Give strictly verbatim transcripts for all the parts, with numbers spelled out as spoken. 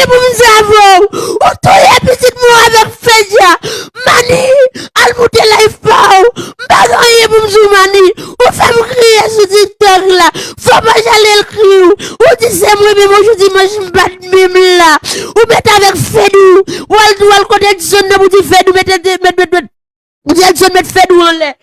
Pou m di avè w, ou touye pitit mwen avèk fedya. Mani, al moute live pa w. M pa gen anyen pou m di w, Mani. Ou fè m kriye sou TikTok la. Fò pa jalel kri w. Ou di se mwen menm, ou jodi manch m pa t menm la. Ou mete avèk Fedou. W al, w al kote Edson nan pou di Fedou mete, mete, mete, mete. Ou di Edson met Fedou anlè.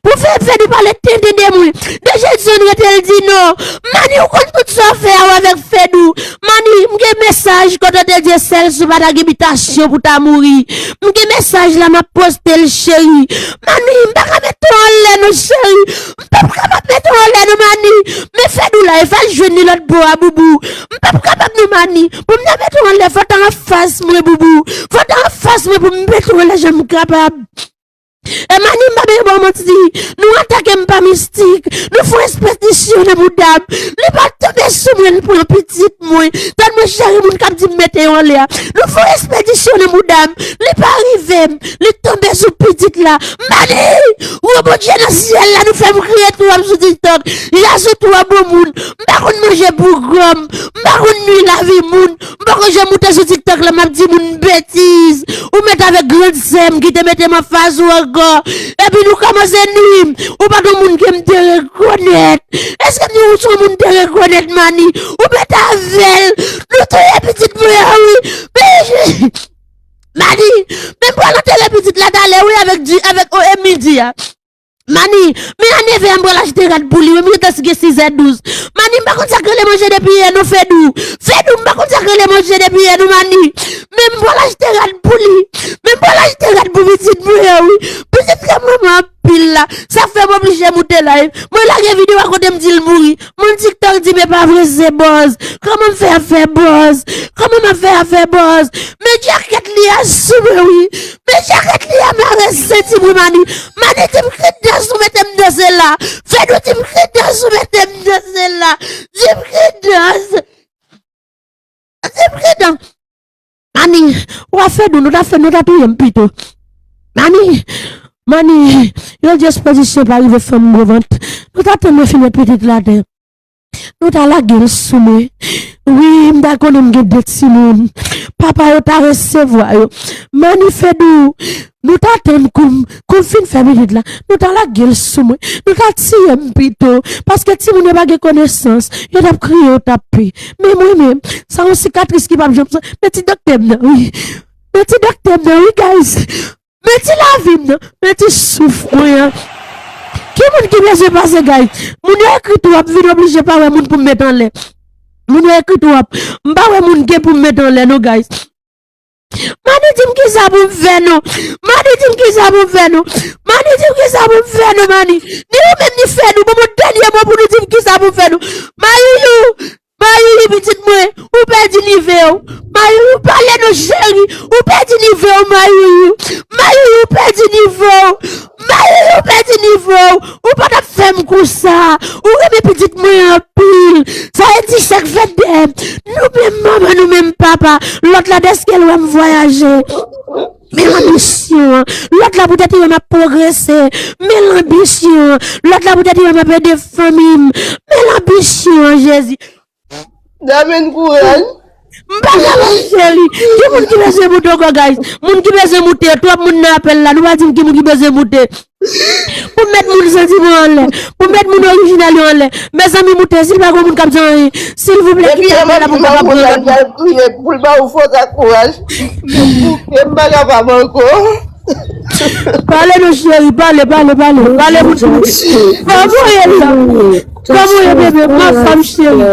Pou fè Fedou pale tenten de mwen. Deja Edson rete l di non. Mani, ou konn tout sa w fè a w avèk Fedou. Mani, m gen mesaj kote w te di sèl si w pa ta gen bitasyon pou ta mouri. M gen mesaj la, m ap poste l, cheri. Mani, m pa ka mete w anlè non, cheri. M p ap kapab mete w anlè non, Mani. Men Fedou la, e fè l jwenn li lòt bò a, boubou. M p ap kapab non, Mani. Pou m ta mete w anlè, fò w ta anfas mwen, boubou. Fò w ta anfas mwen pou m mete w anlè jan m kapab. E Mani, m pa bezwen ba w manti. Nou atake m pa mistik. Nou fè yon espedisyon nan bouda m. Li pa tonbe sou mwen, li pran pitit mwen. Tann mwen, cheri, moun k ap di m mete yo anlè a. Nou fè yon espedisyon nan bouda m. Li pa rive m. Li tonbe sou pitit la. Mani! Wo, Bondye nan syèl la, nou fè m kriye twòp sou TikTok. Jazou twò bon moun. M pa konn manje bougòm. M pa konn nui lavi moun. M poko janm moute sou TikTok la, m ap di moun betiz. Ou mete avèk grann sè m ki te mete m anfas ou ankò. Epi nou kòmanse nui m. Ou pa t yon moun ke m te rekonèt. Èske m di ou se yon moun m te rekonèt, Mani? Ou mete avè l. Nou touye pitit mwen an, wi. Men, Mani, men m pral antere pitit la talè, wi, avèk di, avèk, o, e midi a. Mani, men a nèv è a m pral achte rad pou li, wi, m gentan gen sis è douz. Mani, m pa konn sa k rele manje depi yè non, Fedou. Fedou, m pa konn sa k rele manje depi yè non, Mani. Men m pral achte rad pou li. Men m pral achte rad pou pitit mwen an, wi. Pitit renmen mwen anpil la. Sa fè m oblije moute live. Mwen lage videyo a kote m di l mouri. Moun TikTok di, men pa vre, se buzz. Kòman m fè ap fè buzz? Kòman m ap fè ap fè buzz? Men djakèt li a sou mwen, wi. Men djakèt li a mare senti mwen, Mani. Mani di m ki dans ou mete m danse la. Fedou di m ki dans ou mete m danse la. Di m ki dans. Di m ki dans. Mani, w ap fè dou, nou ta fè, nou ta touye m pito. Mani, Mani, yo di espozisyon pa rive fè m gwo vant. Nou ta tann mwen fin met pitit la atè. Nou ta lage l sou mwen. Wi, m ta konnen m gen de timoun. Papa yo ta resevwa yo. Mani, Fedou, nou ta tann kou m, kou m fin fè pitit la. Nou ta lage l sou mwen. Nou ta tiye m pito. Paske timoun yo pa gen konesans. Yo t ap kriye, yo t ap pè. Men mwen menm, sa yon sikatris ki p ap janm san. Men ti doktè m nan, wi. Men ti doktè m nan, wi, guys. Men ti lavi m nan, men ti souf mwen an. Ki moun ki bezwen pase, guys? Moun yo ekri twòp, m vin oblije pa wè moun pou m met anlè. Moun yo ekri twòp. M pa wè moun gen pou m met anlè, non, guys. Mani di m kisa pou m fè, non. Mani di m kisa pou m fè, non. Mani di m kisa pou m fè, non, Mani. Ni ou menm, ni Fedou, ban m yon dènye mo pou nou di m kisa pou m fè, non. Mayouyou, Mayouyou, pitit mwen, ou pèdi nive w. Mayouyou, pale non, cheri, ou pèdi nive w, Mayouyou. Mayouyou, ou pèdi nive w. Mayouyou, ou pèdi nive w. Ou pa t ap fè m konsa. Ou renmen pitit mwen anpil. Sa e ti chèk fèt de nou menm manman, nou menm papa. Lòt la, dèske l wè m vwayaje. Men lanbisyon an. Lòt la poutèt li wè m ap pwogrese. Men lanbisyon an. Lòt la poutèt li wè m ap ede fanmi m. Men lanbisyon an, Jezi. Damèn kouraj. M pa kapab, cheri. Ki moun ki bezwen moute ankò, guys? Moun ki bezwen moute, twòp moun nan apèl la. Nou pa di m ki moun ki bezwen moute. Pou m met moun santi mwen anlè. Pou m met moun orijinal yo anlè. Mezanmi, moute, si l pa gen moun k ap di anyen, silvouplè, kite apèl la pou m kapab pran lòt moun. Pou l ba ou fòs ak kouraj. M bouke, m pa kapab ankò. Pale non, cheri, pale, pale, pale. Pale pou nou. Fò voye l la. Fò voye bebe, pran fanm cheri.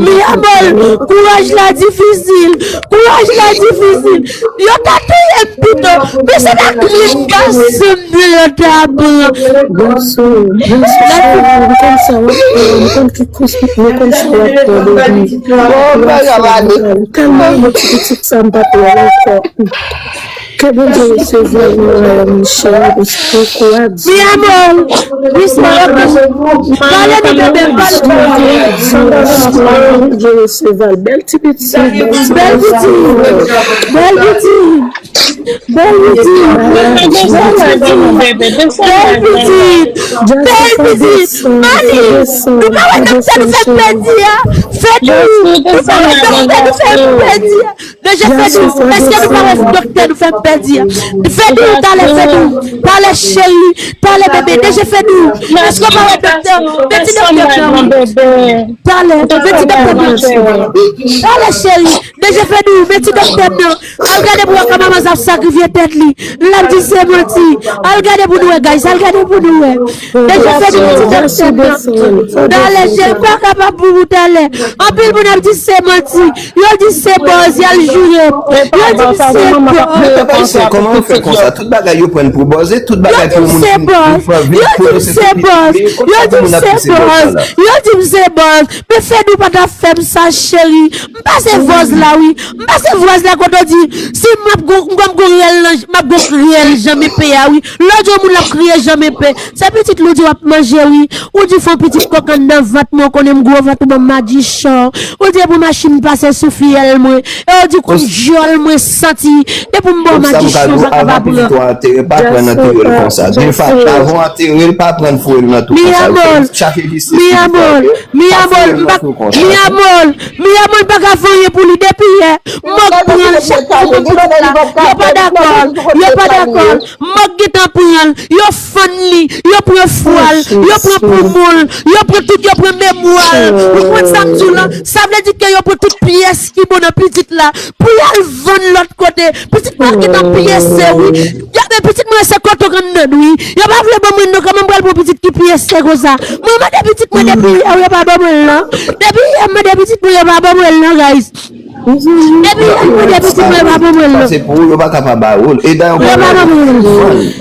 Mi amor, kouraj la difisil. Kouraj la difisil. Yo ta touye m pito. Men se pa grenn gason m te yo ta pran. Bonso, bonso, cheri, m konn sa w ap fè, m konn ki kous, m konn sa w ap fè, baby. Bon, bagay, bagay. Kalme, yon ti pitit sa, m pa pran ankò. Ke Bondye resevwa nou, Michel, pou kouraj. Mi amor, doucement, pale nou, bebe, pale. Ke Bondye resevwa l. Bèl ti pitit, bèl ti pitit. Bèl pitit. Bèl pitit. Bèl pitit. Bèl pitit. Bèl pitit. Mani, nou pa wè doktè nou fè pèdi a? Fè nou, nou pa wè doktè nou fè pèdi a? Deje fè nou, èske nou pa wè doktè nou fè pèdi a? Fè nou, talè, fè nou, talè cheri, talè bebe, deje fè nou. Èske w pa wè doktè, men ti doktè nan wi. Talè, men ti doktè nan. Talè cheri, deje fè nou, men ti doktè nan. Al gade pou wè kòman manzè ap sakrifye tèt li. L ap di se manti. Al gade pou nou wè, guys, al gade pou nou wè. Deje fè nou, men ti doktè nan. Talè cheri, pa kapab pou ou talè. Anpil moun ap di se manti. Yo di se bòz, y al joure. Yo di se bòz. Kòman w fè, kòman w fè konsa? Tout bagay yo pran pou bòz, e tout bagay pou moun ki vin fè vin pwononse tout li. Yo di m se bòz. Yo di m se bòz. Yo di m se bòz. Men fè nou pa ta fè m sa, cheri. M pase vòz la, wi. M pase vòz la kote w di, si m ap gon, m gon rèl nan, m ap gon rèl janm epe a, wi. Lòt jou moun l ap kriye janm epe. Se pitit li w di w ap manje, wi. Ou di fè yon pitit kòk anndan vant mwen, ou konnen m gwo vant ou ban m madichon. Ou di epi w machin pase sou fiyèl mwen. E ou di kout dyòl mwen santi. Depi m ba w madichon, ou pa ka ba pran. Avan w antere l, pa pran nan tou yo l konsa. De fwa, avan w antere l, pa pran foure l nan tou konsa. Mi amor, mi amor, mi amor, m pa, mi amor, mi amor, m pa ka fè anyen pou li depi yè. M ap pran l chak jou pou pitit la. Yo pa dakò, yo pa dakò. Mòg gentan pran l, yo fann li, yo pran fwa l, yo pran poumon l, yo pran tout, yo pran memwa l. Ou konprann sa m di w lan? Sa vle di ke yo pran tout pyès ki bon nan pitit la pou y al vann lòt kote. Pitit mwen gentan pyese, wi. Gade, pitit mwen se koton kannan, wi. Yo pa vle ban mwen l non, kòman m pral pran pitit ki pyese konsa? Mwen mande pitit mwen depi yè, yo pa ban mwen l non. Depi yè, m mande pitit mwen, yo pa ban mwen l non, guys. Epi, epi, epi, ti mwen pa ban mwen l. Sa se pou ou, yo pa ka pa ba ou l. E dayè, yo pa ban mwen l.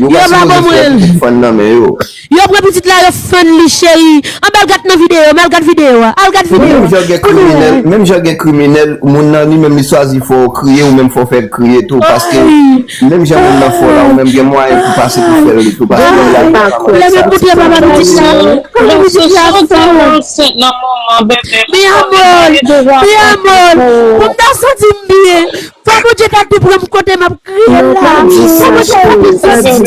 Yo pa ban mwen l. Yo pran pitit la, yo fann li, cheri. Anben, al gad nan videyo, men al gad videyo a. Al gad videyo a. Menm jan gen kriminèl, menm jan gen kriminèl, moun nan li menm li swazi fè w kriye, ou menm fè w fè l kriye tou. Paske menm jan moun nan fè w la, ou menm gen mwayen pou pase pou fè l li tou. Paske lè m ap montre papa pitit la. Kòman pitit la fè? Mi amor, mi amor, pou m ta santi m byen, fò Bondye ta tou pran m kote m ap kriye la. Fò Bondye ta tou pran m. Fò Bondye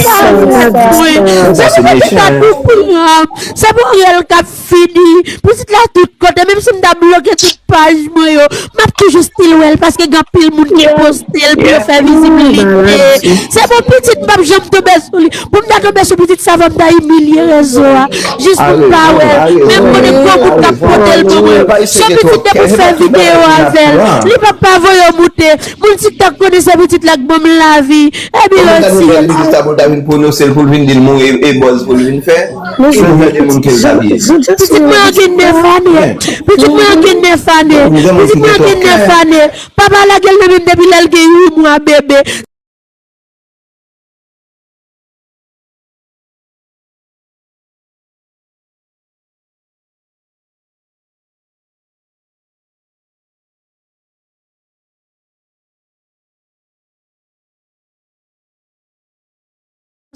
ta tou pran m. Se pou rèl k ap fini. Pitit la tout kote, menm si m ta bloke tout paj mwen yo, m ap toujou still wè l, paske gen anpil moun ki poste l pou yo fè vizibilite. Se pou pitit m p ap janm tonbe sou li. Pou m ta tonbe sou pitit sa, fò m ta imilye rezo a. Jis pou m pa wè l. Men m konnen gwo moun k ap pote l pou mwen. Se yon pitit depi w fè videyo avè l, li p ap pa voye w moute. Moun TikTok konnen se pitit la k ban m lavi. Epi yo di. Kòman sa nou pral di sa pou l ta vin pwononse l, pou l vin di l mouri, e bòz pou l vin fè? Ki mouvè de moun ke l t ap ye? Pitit mwen an gen nèf ane. Pitit mwen an gen nèf ane. Pitit mwen an gen nèf ane. Papa lage l nan men m depi lè l gen uit mwa bebe.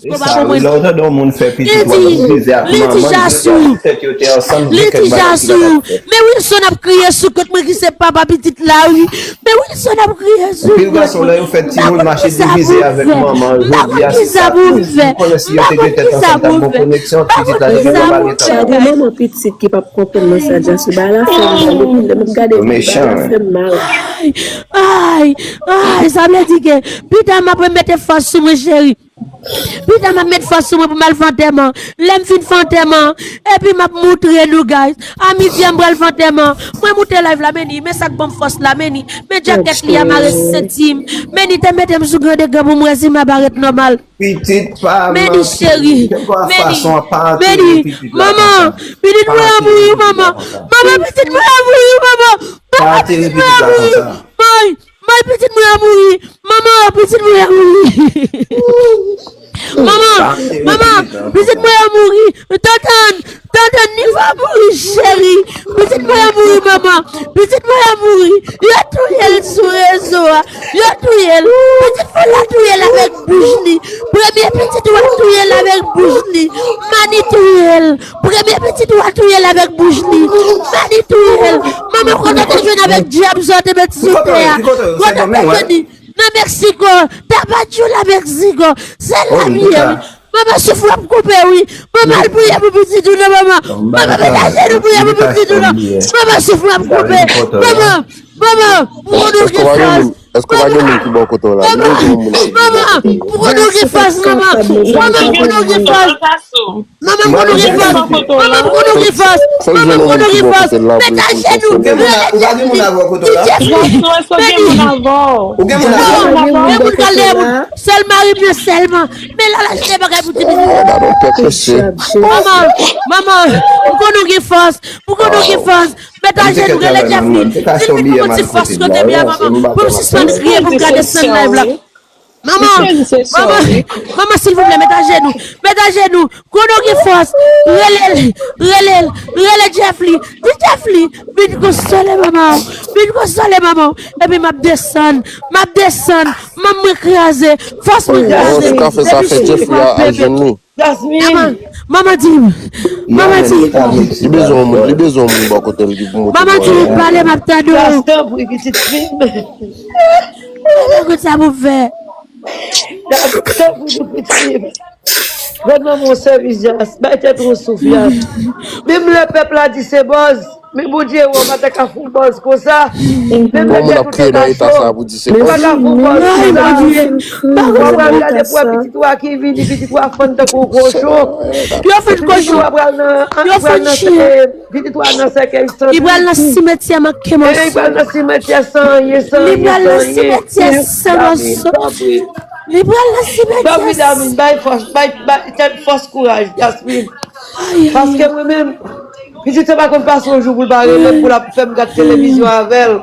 E sa, wi, lè w tande yon moun fè pitit, w ap divize ak manman l, jodi a, tèt yo te ansanm, gen kèk bagay ki pa t ap fèt. Men Wilson ap kriye sou kont mwen ki se papa pitit la, wi. Men Wilson ap kriye sou kont mwen. Anpil gason, lè yo fè timoun, mache divize avèk manman l, jodi a, se sa plis. M konnen si yo te gen tèt ansanm, t ap gon koneksyon, pitit la te gen dwa pa gen tan. Gade manman pitit ki p ap konprann nan sa Jason ba la fè mal, depi lè m ap gade ba la fè mal. Ay, ay, ay, sa vle di ke pita m ap remete fòs sou mwen, cheri. Pita m ap met fòs sou mwen pou m al fè antèman. Lè m fin fè antèman, epi m ap moutre nou, guys. A midi a m pral fè antèman. Mwen moute live la, men ni, men sa k ban m fòs la, men ni. Men djakèt li a mare senti m. Men ni te mete m sou gran ekran pou m wè si m ap parèt nòmal. Pitit pa manke, kèlkeswa fason an, pa antere pitit la konsa. Manman, pitit mwen an mouri, manman. Manman, pitit mwen an mouri, manman. Pa antere pitit la konsa. May, may, pitit mwen an mouri. Manman, pitit mwen an mouri. Manman, manman, pitit mwen an mouri. Tantann, tantann, Niva mouri, cheri. Pitit mwen an mouri, manman. Pitit mwen mouri. Yo touye l sou rezo a. Yo touye l. Pitit fi w la touye l avèk bouch li. Premye pitit ou a touye l avèk bouch li. Mani touye l. Premye pitit ou a touye l avèk bouch li. Mani touye l. Manman, kote w te jwenn avèk dyab sa w te met sou tè a? Kote w te jwenn li? Nan Meksiko, Tapachula, Meksiko. Se la m ye wi. Manman, souf la ap koupe wi. Manman, al priye pou pitit ou non, manman. Manman, met ajenou, priye pou pitit ou non. Manman, souf la ap koupe. Manman, manman, pou konnen w gen fòs. Èske w pa gen moun ki bò kote w la? Manman, manman, pou konnen w gen fòs, manman. Manman, pou konnen w gen fòs. Manman, pou konnen w gen fòs. Manman, pou konnen w gen fòs. Manman, pou konnen w gen fòs. Met ajenou. Rele Jeffrey. Di Jeffrey. Beni. Non, gen moun k al dèyè moun. Sèl mari m nan sèlman. Men la, l achte bagay pou ti pitit. Manman, manman, pou konnen w gen fòs. Pou konnen w gen fòs. Met ajenou, rele Jeffrey. Di l vin pou m ti fòs kote m ye a, manman. Pou m sispann kriye, pou m gade sèn live la. Manman, manman, manman, silvouplè, met ajenou. Met ajenou. Konnen w gen fòs. Rele l, rele l, rele Jeffrey. Di Jeffrey, vin konsole manman w. Vin konsole manman w. Epi m ap desann, m ap desann. Manman mwen kraze. Fòs mwen kraze. Antouka, fè sa, fè Jeffrey a al jwenn li. Jasmine. Manman, manman di m. Manman di m. Li bezwen yon moun, li bezwen yon moun bò kote l ki pou motive l. Manman di m, pale, m ap tande w. Jas, tanpri, pitit fi m. Mwen pa konn sa pou m fè. Jas, tanpri, pitit fi m. Rann manman w sèvis, Jas. Bay tèt ou yon souf, Jas. Menm lè pèp la di se buzz. Men Bondye wè w pa ta ka fè yon buzz konsa. Menm lè tèt ou te ka cho, ou pa ka fè yon buzz konsa. W ap pral gade pou wè pitit ou a ki vini, pitit ou a fann tankou yon kochon. Yo fann kochon. Yo fann chen. Pitit ou a nan sèkèy sante. Li pral nan simetyè manke mòso. Li pral nan simetyè san anyen, san anyen, san anyen. Li pral nan simetyè san mòso. Li pral nan simetyè. Jasmine, bay fòs, bay, bay tèt fòs, kouraj, Jasmine. Paske mwen menm, pitit sa pa konn pase yon jou pou l pa rele m, pou l ap fè m gad televizyon avè l.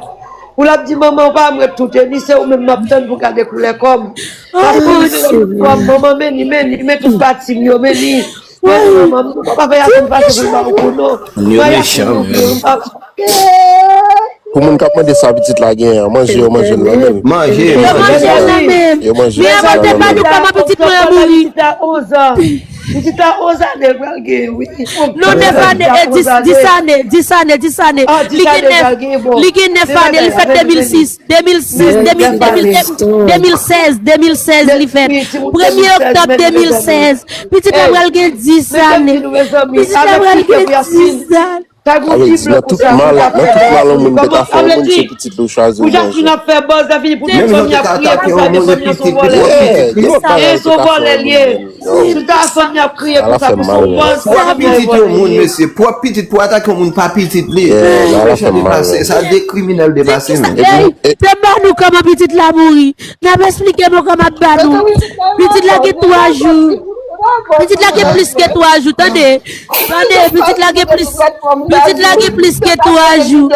Pou l ap di, "Manman, ou pa m ret toute, ni se ou menm m ap tann pou gade koulè kò m." Paske ou vin nan kò m, manman, men li, men li, men tout pati m yo, men li. Men li, manman, m pa fè Yasmine pase pou l ba ou kou non. Yo mechan, wi. Pou moun k ap mande sa pitit la genyen an, manje yo manje l nan men l. Manje, manje. Yo manje l nan men l. Men avan l te ba nou kòman pitit mwen an mouri. Pitit la onz ane, pral gen, wi. Non, nèf ane, e, dis, dis ane, dis ane, dis ane. Li gen nèf, li gen nèf ane, li fèt de mil sis, de mil sis, de mil, de mil, de mil sèz, de mil sèz li fèt. Premye oktòb de mil sèz. Pitit la pral gen dis ane. Pitit la pral gen dis ane. Sa vle di, nan tout mal, nan tout mal yon moun te ka fè yon moun, se pitit li w chwazi w manje. Pou Jasmine ap fè buzz, lè fini pou tout fanmi ap kriye pou sa, de fanmi an se yon vòlè. E se yon vòlè l ye. Si w ta fanmi ap kriye pou sa, pou se yon buzz, pou w ap pitit yon moun, mesye, pou w ap pitit, pou w atake yon moun, pa pitit li. Sa mechan depase, sa de kriminèl depase, men. Ey, te ba nou kòman pitit la mouri. N ap esplike nou kòman ba nou. Pitit la gen twa jou. Pitit la gen plis ke twa jou, tande. Tande, pitit la gen plis, pitit la gen plis ke twa jou.